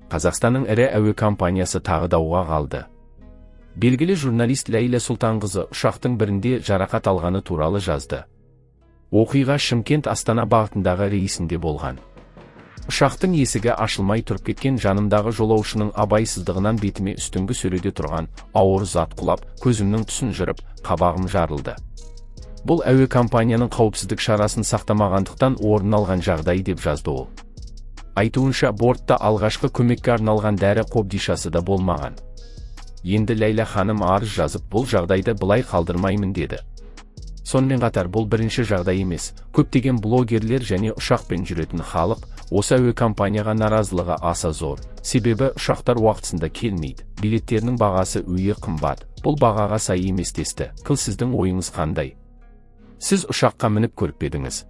Қазақстанның ірі әуе компаниясы тағы дауға қалды. Белгілі журналист Ләйлә Сұлтанқызы ұшақтың бірінде жарақат алғаны туралы жазды. Оқиға Шымкент-Астана бағытындағы рейсінде болған. Ұшақтың есігі ашылмай тұрып кеткен, жанымдағы жолаушының абайсыздығынан бетіме үстіңгі сөреде тұрған ауыр зат құлап, көзімнің тұсын жырып, қабағым жарылды. Бұл әуе компанияның қауіпсіздік шарасын сақтамағандықтан орын алған жағдай, деп жазды ол. Айтуынша, бортта алғашқы көмекке арналған дәрі қобдишасы да болмаған. Енді Ләйлә ханым арыз жазып, бұл жағдайды былай қалдырмаймын деді. Сонымен қатар, бұл бірінші жағдай емес. Көптеген блогерлер және ұшақпен жүретін халық осы әуе компанияға наразылығы аса зор. Себебі ұшақтар уақытысында келмейді, билеттерінің бағасы өте қымбат, бұл бағаға сай емес десті. Кіл, сіздің ойыңыз қандай? Сіз ұшаққа мініп көріп пе едіңіз?